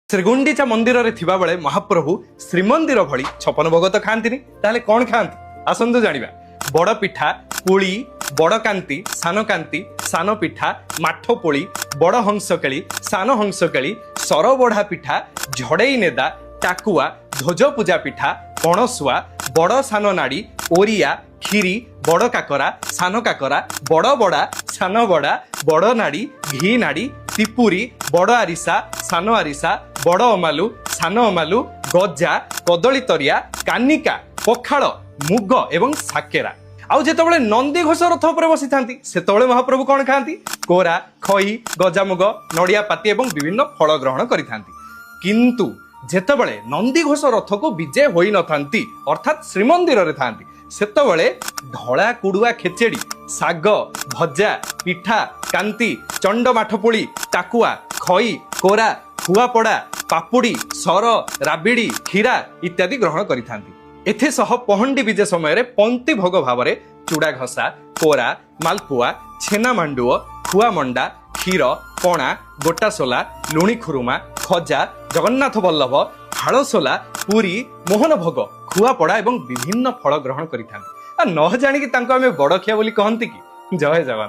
ଶ୍ରୀଗୁଣ୍ଡିଚା ମନ୍ଦିରରେ ଥିବାବେଳେ ମହାପ୍ରଭୁ ଶ୍ରୀମନ୍ଦିର ଭଳି 56 ଭୋଗ ତ ଖାଆନ୍ତିନି, ତାହେଲେ କଣ ଖାଆନ୍ତି? ଆସନ୍ତୁ ଜାଣିବା। ବଡ଼ ପିଠା, ପୁଳି, ବଡ଼ କାନ୍ତି, ସାନ କାନ୍ତି, ସାନ ପିଠା, ମାଠ ପୋଳି, ବଡ଼ ହଂସକେଳି, ସାନ ହଂସକେଳି, ସରବଢ଼ା ପିଠା, ଝଡ଼େଇ ନେଦା, ଟାକୁଆ, ଧ୍ୱଜ ପୂଜା ପିଠା, ପଣସୁଆ, ବଡ଼ ସାନ ନାଡ଼ି, ଓରିଆ, କ୍ଷୀରି, ବଡ଼ କାକରା, ସାନ କାକରା, ବଡ଼ ବଡ଼ା, ସାନ ବଡ଼ା, ବଡ଼ ନାଡ଼ି, ଘି ନାଡ଼ି, ତିପୁରି, ବଡ଼ ଆରିସା, ସାନ ଆରିସା, ବଡ଼ ଅମାଲୁ, ସାନ ଅମାଲୁ, ଗଜା, କଦଳୀ ତରିଆ, କାନିକା, ପଖାଳ, ମୁଗ ଏବଂ ସାକେରା। ଆଉ ଯେତେବେଳେ ନନ୍ଦିଘୋଷ ରଥ ଉପରେ ବସିଥାନ୍ତି, ସେତେବେଳେ ମହାପ୍ରଭୁ କଣ ଖାଆନ୍ତି? କୋରା, ଖଇ, ଗଜାମୁଗ, ନଡ଼ିଆ ପାତି ଏବଂ ବିଭିନ୍ନ ଫଳ ଗ୍ରହଣ କରିଥାନ୍ତି। କିନ୍ତୁ ଯେତେବେଳେ ନନ୍ଦିଘୋଷ ରଥକୁ ବିଜେ ହୋଇନଥାନ୍ତି, ଅର୍ଥାତ୍ ଶ୍ରୀମନ୍ଦିରରେ ଥାନ୍ତି, ସେତେବେଳେ ଧଳା କୁଡୁଆ ଖେଚେଡ଼ି, ଶାଗ ଭଜା, ପିଠା, କାନ୍ତି, ଚଣ୍ଡ ମାଠପୁଳି, ଟାକୁଆ, ଖଇ, କୋରା, ଖୁଆପଡ଼ା, ପାପୁଡ଼ି, ସର, ରାବିଡ଼ି, କ୍ଷୀରା ଇତ୍ୟାଦି ଗ୍ରହଣ କରିଥାନ୍ତି। ଏଥିସହ ପହଣ୍ଡି ବିଜେ ସମୟରେ ପନ୍ତି ଭୋଗ ଭାବରେ ଚୁଡ଼ା ଘସା, କୋରା, ମାଲପୁଆ, ଛେନା ମାଣ୍ଡୁଅ, ଖୁଆ ମଣ୍ଡା, କ୍ଷୀର, ପଣା, ଗୋଟାସୋଲା, ଲୁଣି ଖୁରୁମା, ଖଜା, ଜଗନ୍ନାଥ ବଲ୍ଲଭ, ଫାଳସୋଲା, ପୁରୀ, ମୋହନ ଭୋଗ, ଖୁଆପଡ଼ା ଏବଂ ବିଭିନ୍ନ ଫଳ ଗ୍ରହଣ କରିଥାନ୍ତି। ଆଉ ନ ଜାଣିକି ତାଙ୍କୁ ଆମେ ବଡ଼ଖିଆ ବୋଲି କହନ୍ତି କି? ଜୟ ଜଗନ୍ନାଥ।